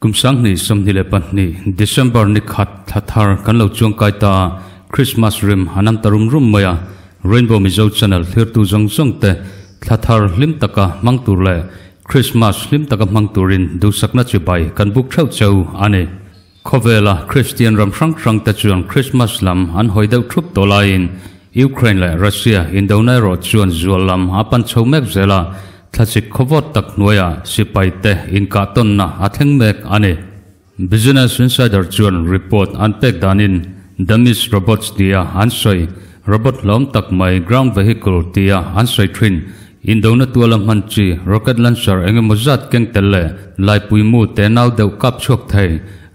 Kum 2022 December ni khat thla thar kan lo chuang kai ta a, Christmas rim a nam ta rum rum mai a, Rainbow Mizo Channel thlirtu zawng zawng te thla thar hlim taka hmang tur leh Christmas hlim taka hmang turin duhsakna chibai kan buk theuh cheu a ni. Khawvela Kristian ram hrang hrang te chuan Christmas lam an hawi deuh thup tawh laiin Ukraine leh Russia indona erawh chuan zual lam a pan chho mek zel a, Thlachik khawvawt tak hnuaiah sipai te inkah tawnna a thleng mek a ni. Business Insider chuan report an pek danin Demis Robots tia an sawi robot hlawm tak mai ground vehicle tia an sawi thin indona tuala hman chi rocket launcher eng emaw zat keng tel leh laipui mu te nau deuh kap chhuak thei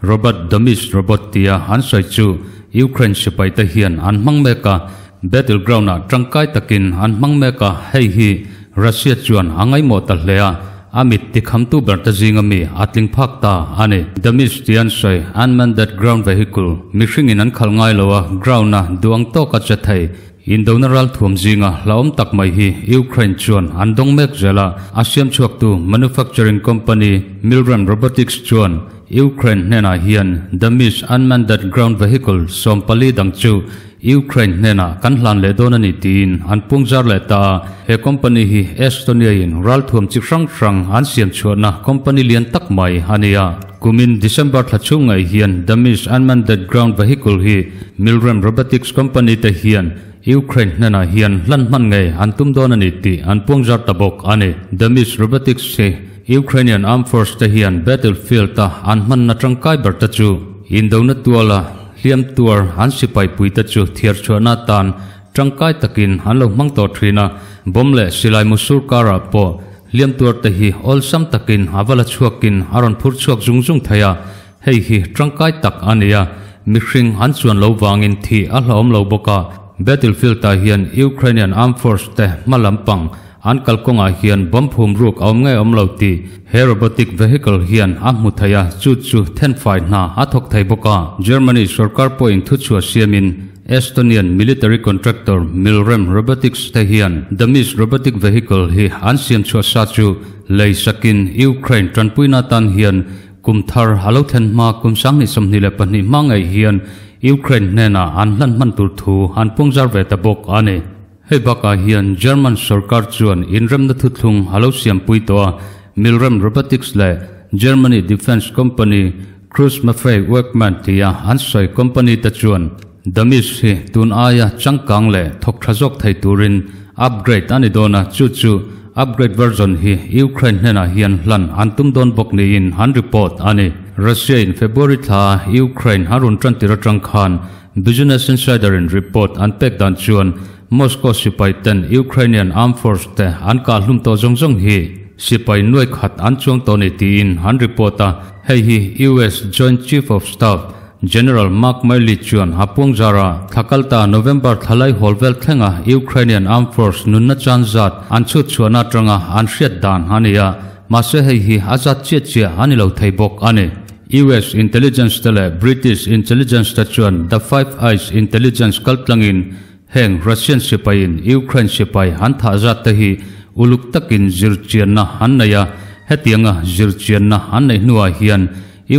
robot Demis robot tia an sawi chu Ukraine sipai te hian an hmang mek a. Battleground-ah tangkai takin an hmang mek a, hei hi Russia chuan a ngaihmawh ta hle a, a mit tikhamtu ber te zinga mi a tling phak ta a ni. Damis tih an sawi, Unmanned Ground Vehicle, mihringin an khalh ngai lo a, ground-a duh ang tawka che thei, indona ralthuam zinga hlauhawm tak mai hi Ukraine chuan an dawng mek zel a, a siam chhuaktu manufacturing company Milrem Robotics chuan Ukraine hnenah hian Damis Unmanned Ground Vehicle 14 dang chu Ukraine hnenah kan hlan leh dawn a ni tiin an pungzar leh ta a, he company hi Estonia-in ralthuam chi hrang hrang an siam chhuahna company lian tak mai a ni a. Kumin December thla chhung ngei hian Damis Unmanned Ground Vehicle hi Milrem Robotics company te hian Ukraine hnenah hian hlan hman ngei an tum dawn a ni tih an pungzar ta bawk a ni. Damis Robotics hi Ukrainian Armed Force te hian battlefield-a an hmanna tangkai ber te chu indona tuala hliam tuar an sipai pui te chu thiar chhuahna atan tangkai takin an lo hmang tawh thin a, bomb leh silai mu sur karah pawh hliam tuar te hi awlsam takin a va la chhuakin a rawn phur chhuak zung zung thei a, hei hi tangkai tak a ni a, mihring an chuan lo vangin thih a hlauhawm lo bawk a, battlefield-ah hian Ukrainian Armed Force te hma lampang An kalkawngah hian bomb phum ruk a awm nge awm lo tih he robotic vehicle hian a hmu thei a, chu chu thenfai hna a thawk thei bawk a. Germany sorkar pawhin thuchhuah siamin Estonian military contractor Milrem Robotics te hian Damis robotic vehicle hi an siam chhuah sa chu lei sakin Ukraine tanpuina atan hian kum thar a lo thlen hma kum 2022 hma ngei hian Ukraine hnenah an hlan hman tur thu an pungzar ve ta bawk a ni. Hei bakah hian German sorkar chuan inremna thuthlung a lo siampui tawh a, Milrem Robotics leh Germany defence company Krauss-Maffei Wegmann tia an sawi company te chuan Damis hi tun aia changkang leh thawk tha zawk thei turin upgrade a ni dawn a, chu chu upgrade version hi Ukraine hnenah hian hlan an tum dawn bawk niin an report a ni. Russia in February thla Ukraine a rawn tantir atang khan Business Insider in report an pek dan chuan Moscow sipai ten Ukrainian Armed Force te an kah hlum tawh zawng zawng hi sipai nuai khat an chuang tawh ni tiin an report a, hei hi US Joint Chief of Staff General Mark Milley chuan a puang zar a, thla kalta November thlalai hawl vel thlenga Ukrainian Armed Force nunna chan zat an chhut chhuahna atanga an hriat dan a ni a, mahse hei hi a zat chiah chiah a ni lo thei bawk a ni. US intelligence te leh British intelligence te chuan The Five Eyes intelligence kaltlangin heng Russian sipaiin Ukraine sipai an thah zat te hi uluk takin zirchianna an nei a, hetianga zirchianna an neih hnuah hian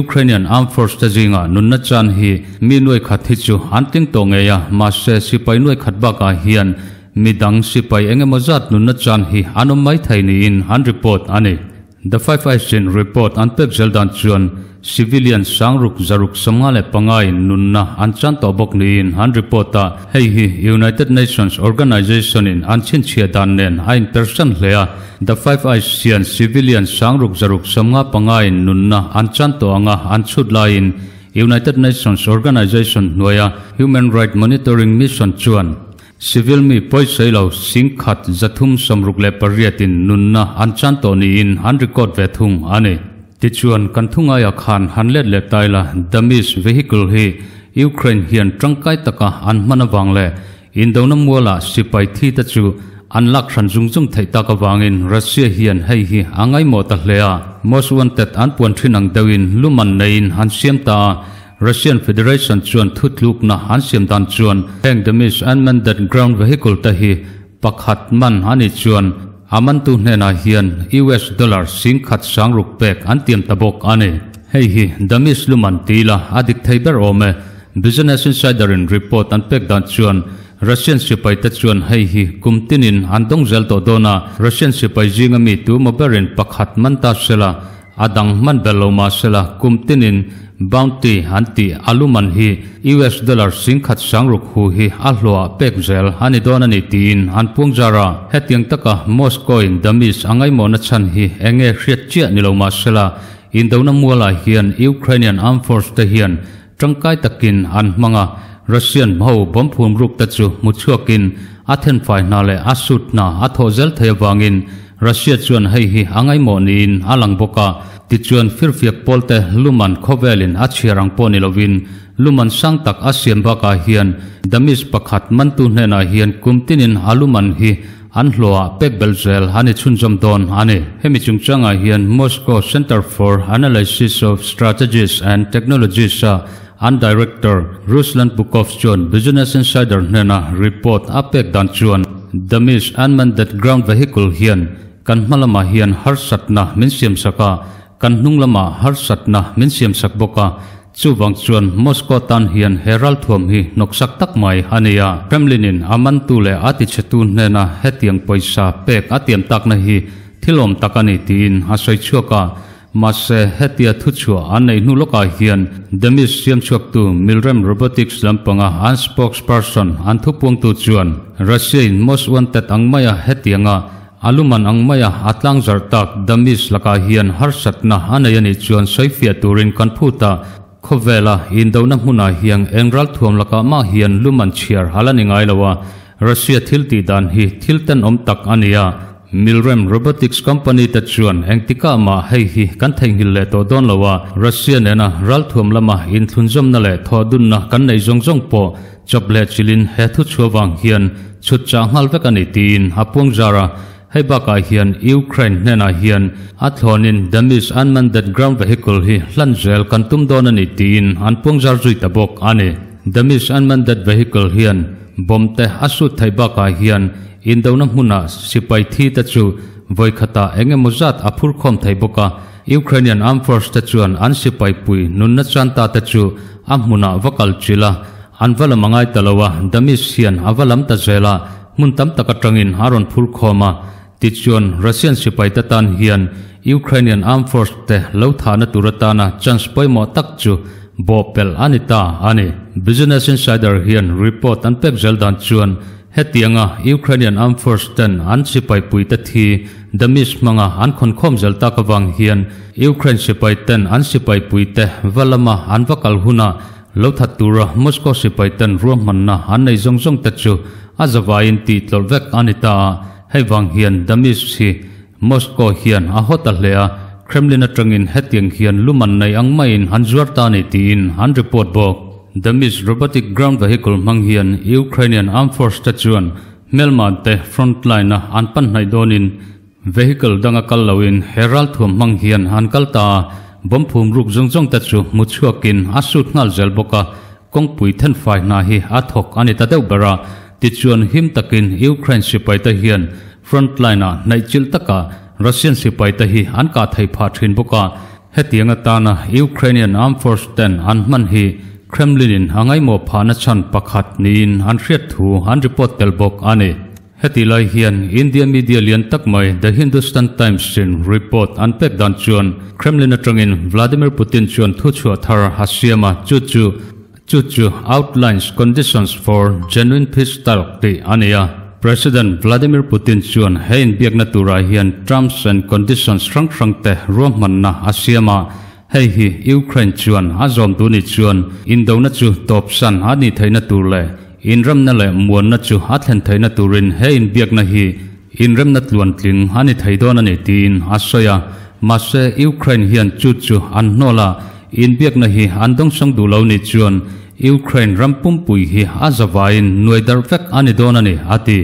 Ukrainian armed force te zingah nunna chan hi mi nuai khat hi chu an tling tawh ngei a, mahse sipai nuai khat bakah hian midang sipai engemaw zat nunna chan hi an awm mai thei niin an report a ni. The Five Eyes in report an pek zel dan chuan civilian sangruk zaruk 55 in nunna an chan tawh bawk niin an report a, hei hi United Nations Organization in an chhinchhiah dan nen a inpersan hle a. The Five Eyes hian civilian sangruk zaruk 55 in nunna an chan tawh anga an chhut laiin United Nations Organization hnuaia Human Right Monitoring Mission chuan Civil mi pawisawi lo 10 368 in nunna an chan tawh niin an record ve thung a ni. Tichuan, kan thungaia khan han let leh tai la, Damis vehicle hi Ukraine hian tangkai taka an hman avang leh indona mualah sipai thi te chu an lak hran zung zung theih tak avangin Russia hian hei hi a ngaimawh ta hle a. Most Wanted an puan thin ang deuhin luman neiin an siam ta a, Russian Federation chuan thutlukna an siam dan chuan heng Demis unmanned ground vehicle te hi pakhat man a nih chuan a mantu hnenah hian US dollar 10,000 sangruk pek an tiam ta bawk a ni. Hei hi Damis luman ti ila a dik thei ber awm e. Business Insider in report an pek dan chuan Russian sipai te chuan hei hi kum tinin an dawng zel tawh dawn a, Russian sipai zinga mi tu maw berin pakhat man ta sela, a dang hman ber lo mah sela kum tinin bounty an tih a luman hi US dollar 10,000 sangruk hu hi a hlawhah pek zel a ni dawn a ni tiin an puang zar a. Hetiang taka Moscow in Damis a ngaimawhna chhan hi eng nge hriat chiah ni lo mah sela Indona mualah hian Ukrainian Armed Force te hian tangkai takin an hmang a, Russian ho bomb phum ruk te chu hmu chhuakin a thenfai hna leh a sut hna a thawh zel thei avangin Russia chuan hei hi a ngaimawh niin a lang bawk a. Tichuan firfiak pawl te luman khawvelin a chhiar ang pawh ni lovin luman sang tak a siam bakah hian Damis pakhat mantu hnenah hian kum tinin a luman hi An hlawhah pek belh zel an i chhunzawm dawn a ni. Hemi chungchangah hian Moscow Center for Analysis of Strategies and Technologies-a an director Ruslan Bukov chuan Business Insider hnena report a pek dan chuan Damis unmanned ground vehicle hian kan hma lamah hian harsatna min siamsak a, kan hnung lamah harsatna min siamsak bawk a, Chuvang chuan Moscow tan hian he ralthuam hi hnawksak tak mai a ni a. Kremlin-in a mantu leh a tichhetu hnena hetiang pawisa pek a tiam takna hi thil awm tak a ni tiin a sawi chhuak a. Mahse, hetia thuchhuah an neih hnu lawkah hian Demis siamchhuaktu Milrem Robotics lampanga an spokesperson an thupuangtu chuan Russia-in most wanted ang maia hetianga A luman ang maia a tlangzarh tak Damis lakah hian harsatna a nei a nih chuan sawifiah turin kan phut a, khawvela indona hmunah hiang eng ralthuam lakah mah hian luman chhiar a la ni ngai lo a, Russia thil tih dan hi thil tenawm tak a ni a, Milrem Robotics company te chuan engtikah mah hei hi kan theihnghilh leh tawh dawn lo a, Russia nena ralthuam lama inthlunzawmna leh thawhdunna kan neih zawng zawng pawh Chawp leh chilin he thu chhuah vang hian chhut chah nghal vek a ni tiin a puang zar a, hei bakah hian Ukraine hnenah hian a thlawnin Damis unmanned ground vehicle hi hlan zel kan tum dawn a ni tiin an puang zar zui ta bawk a ni. Damis unmanned vehicle hian bomb te a sut theih bakah hian indona hmuna sipai thi te chu vawikhatah eng emaw zat a phur khawm thei bawk a, Ukrainian armed force te chuan an sipai pui nunna chan ta te chu a hmunah va kal chilh a, an va lam a ngai ta lo a, Damis hian a va lam ta zel a, hmun tam tak atangin a rawn phur khawm a. Tichuan, Russian sipai te tan hian Ukrainian armed force te lo thahna tur atana chance pawimawh tak chu bawhpelh a ni ta a ni. Business Insider hian report an pek zel dan chuan hetianga Ukrainian armed force ten an sipai pui te thi Damis hmanga an khawnkhawm zel tak avang hian Ukraine sipai ten an sipai pui te va lama an va kal hunah lo that tura Moscow sipai ten ruahmanna an nei zawng zawng te chu a zavaiin tih tlawlh vek a ni ta a, hei vang hian Damis hi Moscow hian a haw ta hle a, Kremlin atangin hetiang hian luman nei ang maiin an zuar ta a ni tiin an report bawk. Damis robotic ground vehicle hmang hian Ukrainian armed force te chuan Hmelman te front line a an pan hnaih dawnin vehicle danga kal loin he ralthuam hmang hian an kal ta a, bomb phum ruk zawng zawng te chu hmu chhuakin a sut nghal zel bawk a, kawngpui thenfai hna hi a thawk a ni ta deuh ber a, tichuan him takin Ukraine sipai te hian front line ah hnaih chilh takah Russian sipai te hi an kah thei phah thin bawk a. Hetiang atana Ukrainian Armed Force ten an hman hi Kremlin-in a ngaihmawh phahna chhan pakhat niin an hriat thu an report tel bawk a ni. Heti lai hian India media lian tak mai The Hindustan Times-in report an pek dan chuan Kremlin atangin Vladimir Putin chuan thuchhuah thar a siam a, chu chu Chu chu Outlines Conditions for Genuine Peace Talk tih a ni a. President Vladimir Putin chuan he inbiakna turah hian terms and conditions hrang hrangte ruahmanna a siam a, hei hi Ukraine chuan a zawm duh ni chuan indona chu tawpsan a nih theihna tur leh inremna leh muanna chu a thlen theihna turin he inbiakna hi inremna tluantling a ni thei dawn a ni tiin a sawi a. Mahse, Ukraine hian chu chu an hnawl a, Inbiakna hi an dawngsawng duh lo nih chuan Ukraine ram pumpui hi a zavaiin nuai darh vek a ni dawn a ni, a ti.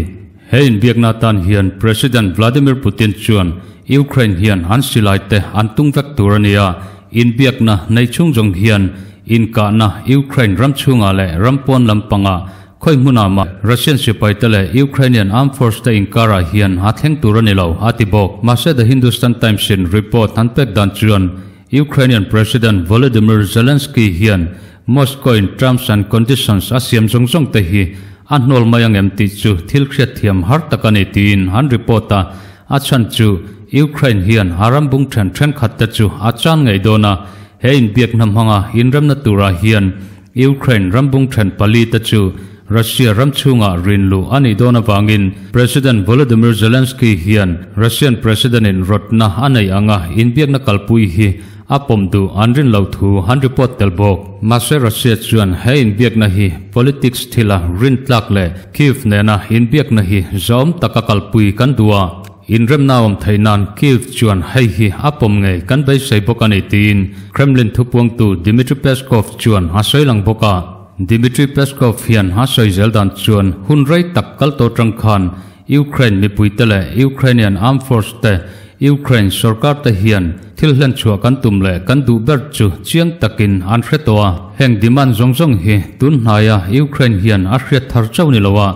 He inbiakna atan hian President Vladimir Putin chuan Ukraine hian an silai te an tung vek tur a ni a, inbiakna nei chhung zawng hian inkahna Ukraine ram chhungah leh ram pawn lampangah khawi hmunah mah Russian sipai te leh Ukrainian armed force te inkarah hian a thleng tur a ni lo, a ti bawk. Mahse The Hindustan Times in report an pek dan chuan. Ukrainian President Volodymyr Zelensky hian Moscow in terms and conditions a siam zawng zawng te hi a hnawl mai ang em tih chu thil hriatthiam har tak a ni tiin an report a, a chhan chu Ukraine hian a ram bung then thenkhat te chu a chan ngei dawn a, he inbiakna hmanga inremna turah hian Ukraine ram bung then pali te chu Russia ram chhungah rin luh a nih dawn avangin President Volodymyr Zelensky hian Russian President in rawtna a nei anga inbiakna kalpui hi a pawm duh an rin lo thu an report tel bawk. Mahse Russia chuan he inbiakna hi politics thila rin tlak leh Kyiv nena inbiakna hi zawm taka kalpui kan duh a, inremna awm theih nan Kyiv chuan hei hi a pawm ngei kan beisei bawk a ni tiin Kremlin thupuangtu Dmitry Peskov chuan a sawi lang bawk a. Dmitry Peskov hian a sawi zel dan chuan hun rei tak kal tawh tang khan Ukraine mipuite leh Ukrainian Armed Force te, Ukraine sorkar te hian thil hlen chhuah kan tum leh kan duh ber chu chiang takin an hre tawh a. Heng demand zawng zawng hi tun hnaia Ukraine hian a hriat thar chauh ni lo a,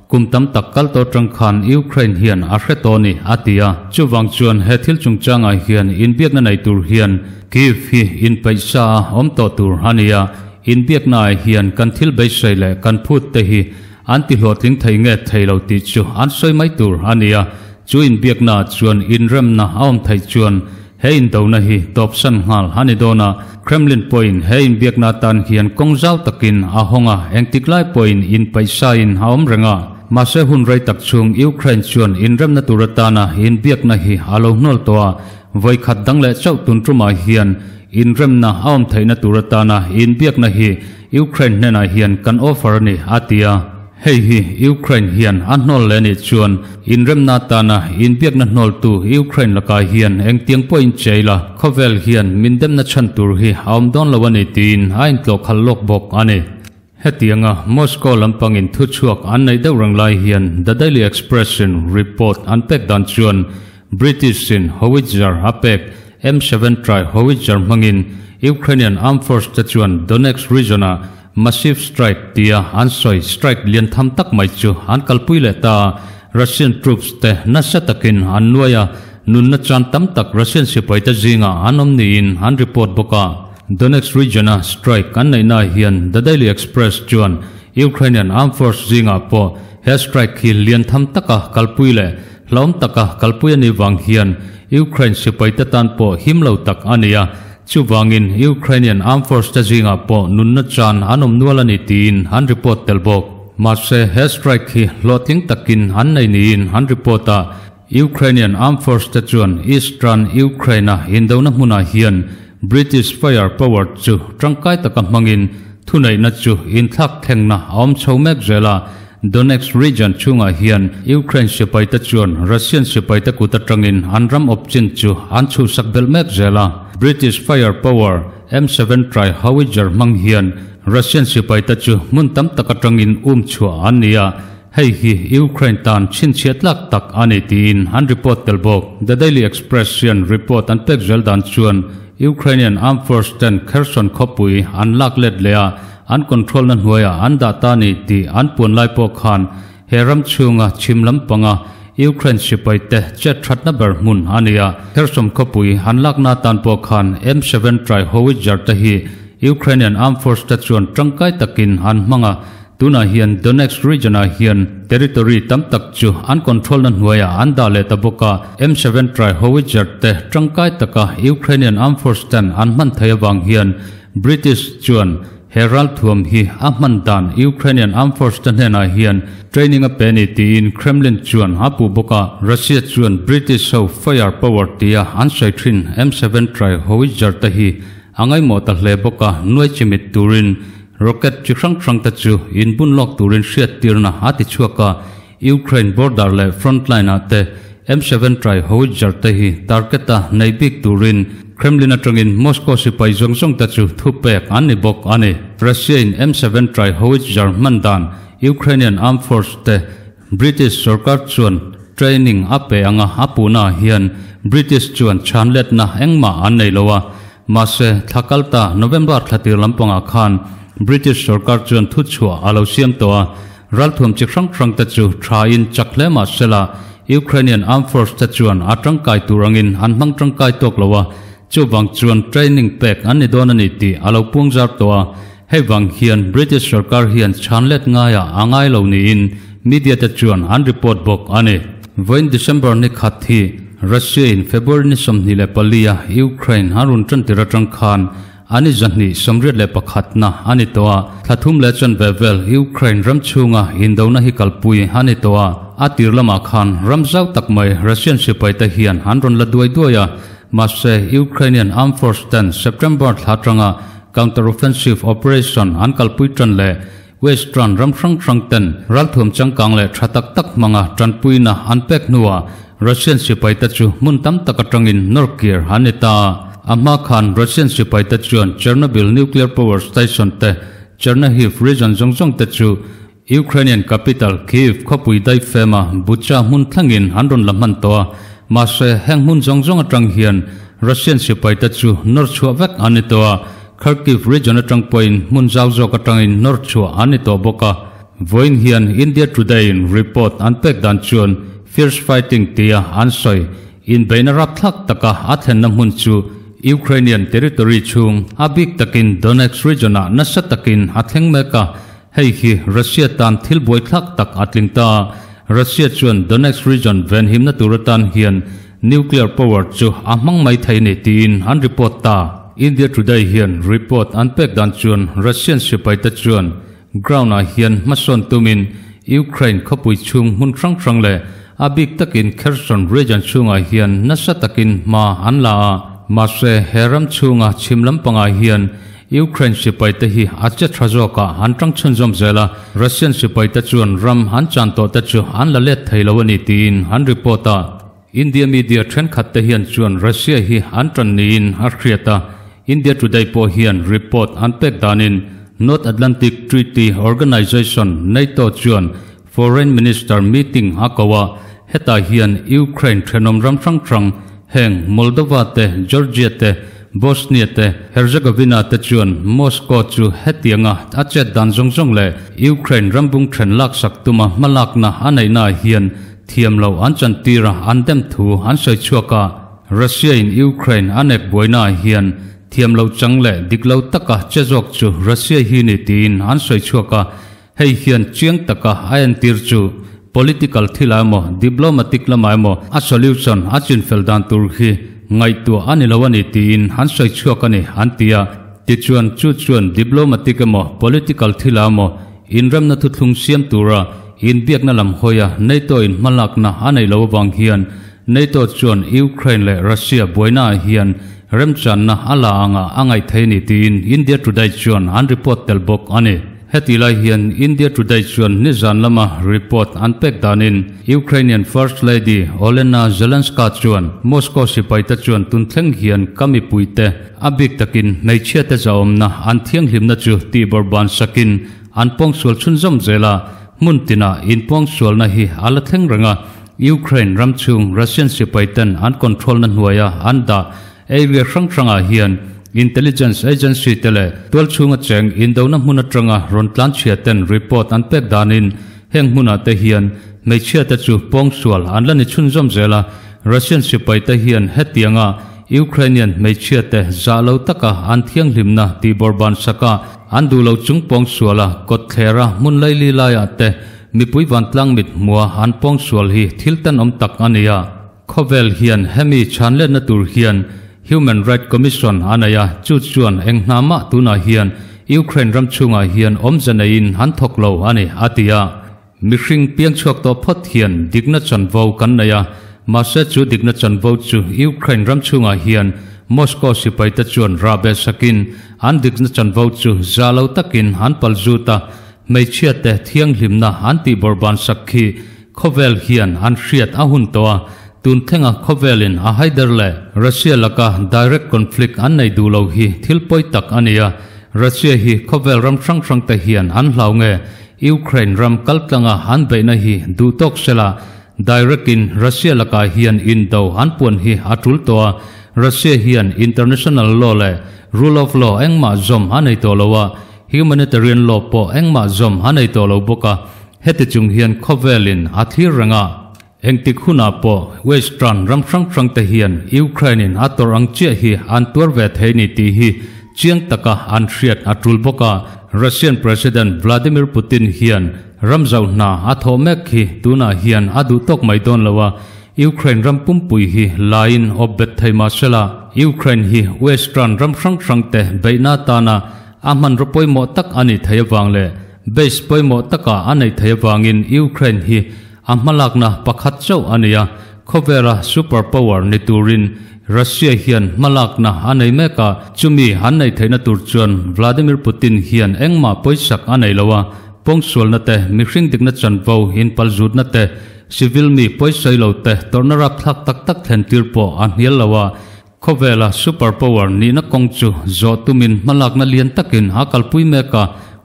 kum tam tak kal tawh tang khan Ukraine hian a hre tawh a ni, a ti a. Chuvang chuan he thil chungchangah hian inbiakna nei tur hian Kyiv hi inpeihsa a awm tawh tur a ni a, inbiaknaah hian kan thil beisei leh kan phut te hi An ti hlawhtling thei nge thei lo tih chu an sawi mai tur a ni a, chu inbiaknaah chuan inremna a awm theih chuan he indona hi tawpsan nghal a ni dawn a, Kremlin pawhin he inbiakna atan hian kawng zau takin a hawng a, engtik lai pawhin inpaihsain a awm reng a. Mahse hun rei tak chhung Ukraine chuan inremna tur atana inbiakna hi a lo hnawl tawh a, vawi khat dang leh chauh tun tumah hian inremna a awm theihna tur atana inbiakna hi Ukraine hnenah hian kan offer a ni, a ti a. Hei hi Ukraine hian a hnawl leh anih chuan inremna atana inbiakna hnawltu Ukraine lakah hian engtiang pawhin che ila, khawvel hian min demna chhan tur hi a awm dawn lo a ni tiin a intlawhkhalh lawk bawk a ni. Hetianga Moscow lampangin thuchhuak an neih deuh reng lai hian The Daily Express-in report an pek dan chuan British-in howitzer a pek M7 Tri howitzer hmangin Ukrainian Armed Force te chuan Donetsk region-ah massive strike tia an sawi strike lian tham tak mai chu an kalpui leh ta a, Russian troops te nasa takin an nuai a, nunna chan tam tak Russian sipai te zingah an awm niin an report bawk a. Donetsk region-a strike an neihnaah hian The Daily Express chuan Ukrainian Armed Force zingah pawh he strike hi lian tham taka kalpui leh Hlawm taka kalpui a nih vang hian Ukraine sipaite tan pawh him lo tak a ni a, chuvangin Ukrainian Armed Force te zingah pawh nunna chan an awm nual a ni tiin an report tel bawk. Mahse, he strike hi hlawhtling takin an nei niin an report a, Ukrainian Armed Force te chuan Eastern Ukraine-a indona hmunah hian British fire power chu tangkai taka hmangin thuneihna chu inthlak thlengna a awm chho mek zel a, Donetsk region chhungah hian Ukraine sipaite chuan Russian sipaite kut atangin an ram awp chin chu an chhuhsak belh mek zel a. British fire power M7 Tri howitzer hmang hian Russian sipaite chu hmun tam tak atangin um chhuah an ni a, hei hi Ukraine tan chhinchhiah tlak tak a ni tiin an report tel bawk. The Daily Express hian report an pek zel dan chuan Ukrainian armed force ten Kherson khawpui an lak let leh a, An control na hnuaiah an dah ta ni tih an puan lai pawh khan he ram chhunga chhim lampanga Ukraine sipai te chet thatna ber hmun a ni a. Kherson khawpui an lakna atan pawh khan M7 Tri howitzer te hi Ukrainian Armed Force te chuan tangkai takin an hmang a, tunah hian Donetsk region ah hian territory tam tak chu an control na hnuaiah an dah leh ta bawk a. M7 Tri howitzer te tangkai taka Ukrainian Armed Force ten an hman thei avang hian British chuan he ralthuam hi a hman dan Ukrainian Armed Force te hnenah hian training a pe ni tiin Kremlin chuan a puh bawk a. Russia chuan British ho fire power tia an sawi thin M7 Tri howitzer te hi a ngaihmawh ta hle bawk a, nuai chimit turin rocket chi hrang hrang te chu inbun lawk turin hriattirna a ti chhuak a. Ukraine border leh frontline ah te M7 Tri howitzer te hi target a nei bik turin Kremlin atangin Moscow sipai zawng zawng te chu thu pek an ni bawk a ni. Russia in M7 Tri howitzer hman dan Ukrainian Armed Force te British sorkar chuan training a pe anga a puhna ah hian British chuan chhan letna engmah an nei lo a, mahse thla kalta November thla tir lampangah khan British sorkar chuan thu chhuah a lo siam tawh a, Ralthuam chi hrang hrang te chu tha in chak hle mah sela, Ukrainian Armed Force te chuan a tangkai tur angin an hmang tangkai tawk lo a, Chuvang chuan training pek an ni dawn a ni tih a lo puang zar tawh a, hei vang hian British sorkar hian chhan let ngaiah a ngai lo niin media te chuan an report bawk a ni. Vawiin December ni khat hi Russia in February ni 24 a Ukraine an rawn tan tir atang khan an i 231 na a ni tawh a, thla thum leh chanve vel Ukraine ram chhunga indona hi kalpui a ni tawh a, a tir lamah khan ram zau tak mai Russian sipai te hian an rawn la duai duai a, mahse Ukrainian Armed Force ten September thla atanga counter-offensive operation an kalpui tan leh Western ram hrang hrang ten ralthuam changkang leh tha tak tak hmanga tanpuina an pek hnuah Russian sipai te chu hmun tam tak atangin nawrkir an ni ta. A hma khan Russian sipai te chuan Chernobyl nuclear power station te, Chernihiv region zawng zawng te chu Ukrainian capital Kyiv khawpui daifema Bucha hmun thlengin an rawn la hman tawh a. Mahse heng hmun zawng zawng atang hian Russian sipai te chu nawr chhuah vek an ni tawh a. Kharkiv region atang pawhin hmun zau zawk atangin nawr chhuah an ni tawh bawk a. Vawiin hian India Today in report an pek dan chuan fierce fighting tia an sawi inbeihna rapthlak taka a thlenna hmun chu Ukrainian territory chhung a bik takin Donetsk region ah nasa takin a thleng mek a, hei hi Russia tan thil buaithlak tak a tling ta. Russia chuan Donetsk region venhimna tur atan hian nuclear power chu a hmang mai thei ni tiin an report ta. India Today hian report an pek dan chuan Russian sipai te chuan ground ah hian hmasawn tumin Ukraine khawpui chhung hmun hrang hrang leh a bik takin Kherson region chhungah hian nasa takin hma an la a. Mahse he ram chhunga chhim lampangah hian Ukraine sipai te hi a che tha zawkah an tang chhunzawm zel a, Russian sipai te chuan ram an chan tawh te chu an la let thei lo a ni tiin an report a. India media thenkhat te hian chuan Russia hi an tan niin a hriat a, India Today pawh hian report an pek danin North Atlantic Treaty Organization, NATO, chuan Foreign Minister meeting a ko a, hetah hian Ukraine thenawm ram hrang hrang heng Moldova te, Georgia te, Bosnia te, Herzegovina te chuan Moscow chu hetianga a chet dan zawng zawng leh Ukraine rambung then laksak tuma hmalakna a neihnaah hian Thiam lo an chantir a, an dem thu an sawi chhuak a, Russia in Ukraine a nek buaina ah hian thiam lo chang leh dik lo taka che zawk chu Russia hi ni tiin an sawi chhuak a, hei hian chiang taka a entir chu political thilah emaw diplomatic lamah emaw a solution a chinfel dan tur hi ngaihtuah a ni lo a ni tiin an sawi chhuak a ni an ti a, tichuan chu chuan diplomatic emaw political thilah emaw Inremna thuthlung siam tura inbiakna lam hawia NATO in hmalakna a neih loh avang hian NATO chuan Ukraine leh Russia buainaah hian remchanna a la angah a ngaih thei ni tiin India Today chuan an report tel bawk a ni. Hetih lai hian India Today chuan nizan lama report an pek danin Ukrainian First Lady Olena Zelenska chuan Moscow sipaite chuan tun thleng hian ka mipuite A bik takin hmeichhiate zahawmna an thianghlimna chu tihbawrhban sakin an pawngsual chhunzawm zel a, hmun tinah inpawngsualna hi a la thleng reng a, Ukraine ram chhung Russian sipaiten an control-na hnuaia an dah area hrang hrangah hian intelligence agency te leh tualchhunga cheng indona hmun atanga rawn tlanchhia ten report an pek danin heng hmunah te hian hmeichhiate chu pawngsual an la ni chhunzawm zel a, Russian sipaite hian hetianga Ukrainian hmeichhia te zah lo taka an thianghlimna tihbawrhban saka an duh lo chung pawngsual a kawtthlera hmun laili laiah te mipui vantlang mit hmua an pawngsual hi thil tenawm tak a ni a. Khawvel hian hemi chhanletna tur hian Human Right Commission a nei a, chu chuan eng hna mah tunah hian Ukraine ram chhungah hian awmze neiin an thawk lo a ni, a ti a. Mihring piang chhuak tawh phawt hian dikna chanvo kan nei a, mahse chu dikna chanvo chu Ukraine ram chhungah hian Moscow sipaite chuan rahbeh sakin an dikna chanvo chu za lo takin an pal zut a, hmeichhiate thianghlimna an tihbawrhban sak khi khawvel hian an hriat a hun tawh a, tun thlenga khawvelin a haider leh Russia laka direct conflict an nei duh lo hi thil pawi tak a ni a, Russia hi khawvel ram hrang hrangte hian an hlau nge Ukraine ram kaltlanga an beihna hi duh tawk sela, direct in Russia lakah hian indo an puan hi a tul tawh a, Russia hian international law leh rule of law engmah zawm a nei tawh lo a, humanitarian law pawh engmah zawm a nei tawh lo bawk a, heti chung hian khawvelin a thlir reng a. Engtik hunah pawh Western ram hrang hrang te hian Ukraine in a tawrh ang chiah hi an tuar ve thei ni tih hi chiang taka an hriat a tul bawk a. Russian President Vladimir Putin hian ram zauh hna a thawh mek hi tunah hian a duh tawk mai dawn lo a, Ukraine ram pumpui hi laiin awp bet thei mah sela, Ukraine hi Western ram hrang hrang te beihna atana a hmanraw pawimawh tak a nih theih avang leh base pawimawh taka a neih theih avangin Ukraine hi A hmalakna pakhat chauh a ni a, khawvela super power ni turin Russia hian hmalakna a nei mek a, chumi an neih theihna tur chuan Vladimir Putin hian engmah pawisak a nei lo a, pawngsualna te, mihring dikna chanvo inpalzutna te, civil mi pawisawi lo te tawrhna rapthlak tak tak thlen tir pawh a hnial lo a, khawvela super power nihna kawng chu zawh tumin hmalakna lian takin a kalpui mek a,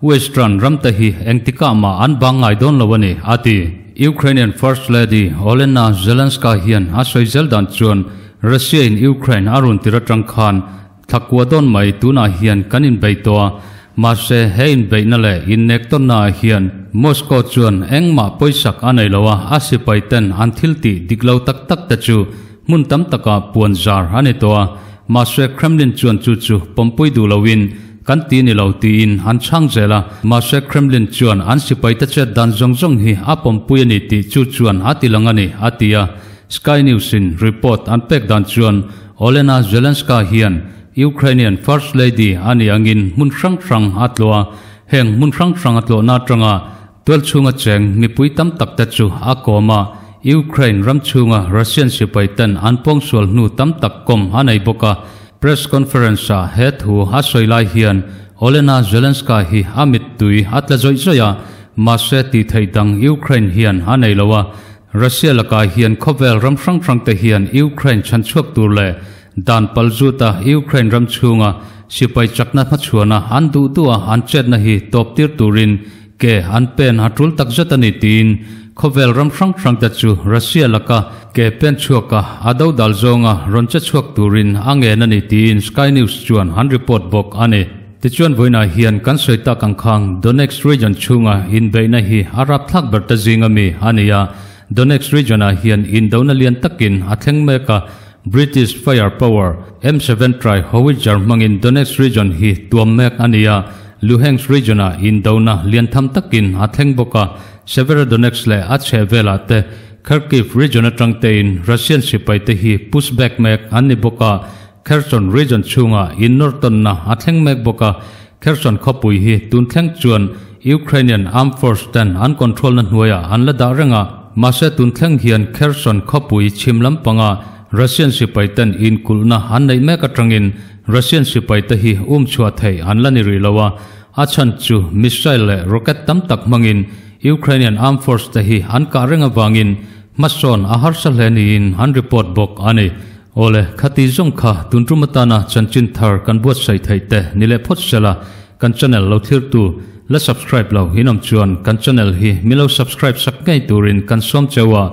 Western ramte hi engtikah mah an bang ngai dawn lo a ni, a ti. Ukrainian First Lady Olena Zelenska hian a sawi zel dan chuan Russia in Ukraine a run tir atang khan thla kua dawn mai tunah hian kan inbei tawh a, mahse he inbeihna leh innektawnna ah hian Moscow chuan engmah pawisak a nei lo a, a sipai ten an thil tih dik lo tak tak te chu Hmun tam takah puan zar a ni tawh a, mahse Kremlin chuan chu chu pawmpui duh loin kan ti ni lo tiin an chhang zel a, mahse Kremlin chuan an sipaite chet dan zawng zawng hi a pawmpui a ni tih chu chuan a ti lang a ni, a ti a. Sky News-in report an pek dan chuan Olena Zelenska hian Ukrainian First Lady a nih angin hmun hrang hrang a tlawh a, heng hmun hrang hrang a tlawhna atanga Tualchhunga cheng mipui tam tak te chu a kawm a, Ukraine ram chhunga Russian sipai ten an pawngsual hnu tam tak kawm a nei bawk a. Press conference ah he thu a sawi lai hian Olena Zelenska hi a mittui a tla zawih zawih a, mahse tih theih dang Ukraine hian a nei lo a. Russia lakah hian khawvel ram hrang hrang te hian Ukraine chhanchhuak tur leh Dan palzut a Ukraine ram chhunga sipai chakna hmachhuana an duh duh a an chetna hi tawp tir turin ke an pen a tul tak zet a ni tiin khawvel ram hrang hrang te chu Russia laka ke pen chhuak a a dodal zawnga rawn che chhuak turin a ngen a ni tiin Sky News chuan an report bawk a ni. Tichuan vawiinah hian kan sawi tak ang khang Donetsk region chhunga inbeihna hi a rapthlak ber ta zinga mi a ni a, Donetsk region-ah hian indona lian takin a thleng mek a, British Fire Power M7 Tri Howitzer hmangin Donetsk region hi tuam mek a ni a, Luhansk region-ah indona lian tham takin a thleng bawk a, Severodonetsk leh a chhehvelah te Kharkiv region atang tein Russian sipaite hi push back mek an ni bawk a, Kherson region chhungah innawrtawnna a thleng mek bawk a, Kherson khawpui hi tun thleng chuan Ukrainian Armed Force ten an control na hnuaiah an la dah reng a, mahse tun thleng hian Kherson khawpui chhim lampanga Russian sipai ten inkulhna an neih mek atangin Russian sipai te hi um chhuah theih an la ni rih lo a, a chhan chu missile leh rocket tam tak hmangin Ukrainian Armed Force te hi an kah reng avangin hmasawn a harsa hle niin an report bawk a ni. Awle, khati zawng kha tun tum atana chanchin thar kan buatsaih theih te ni leh phawt sela, kan channel lo thirtu la subscribe lo in awm chuan kan channel hi mi lo subscribe sak ngei turin kan sawm cheu a,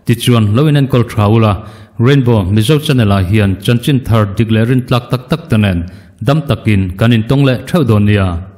tichuan lo in enkawl tha ula, Rainbow Mizo channel ah hian chanchin thar dik leh rintlak tak tak te nen dam takin kan intawng leh theuh dawn nia.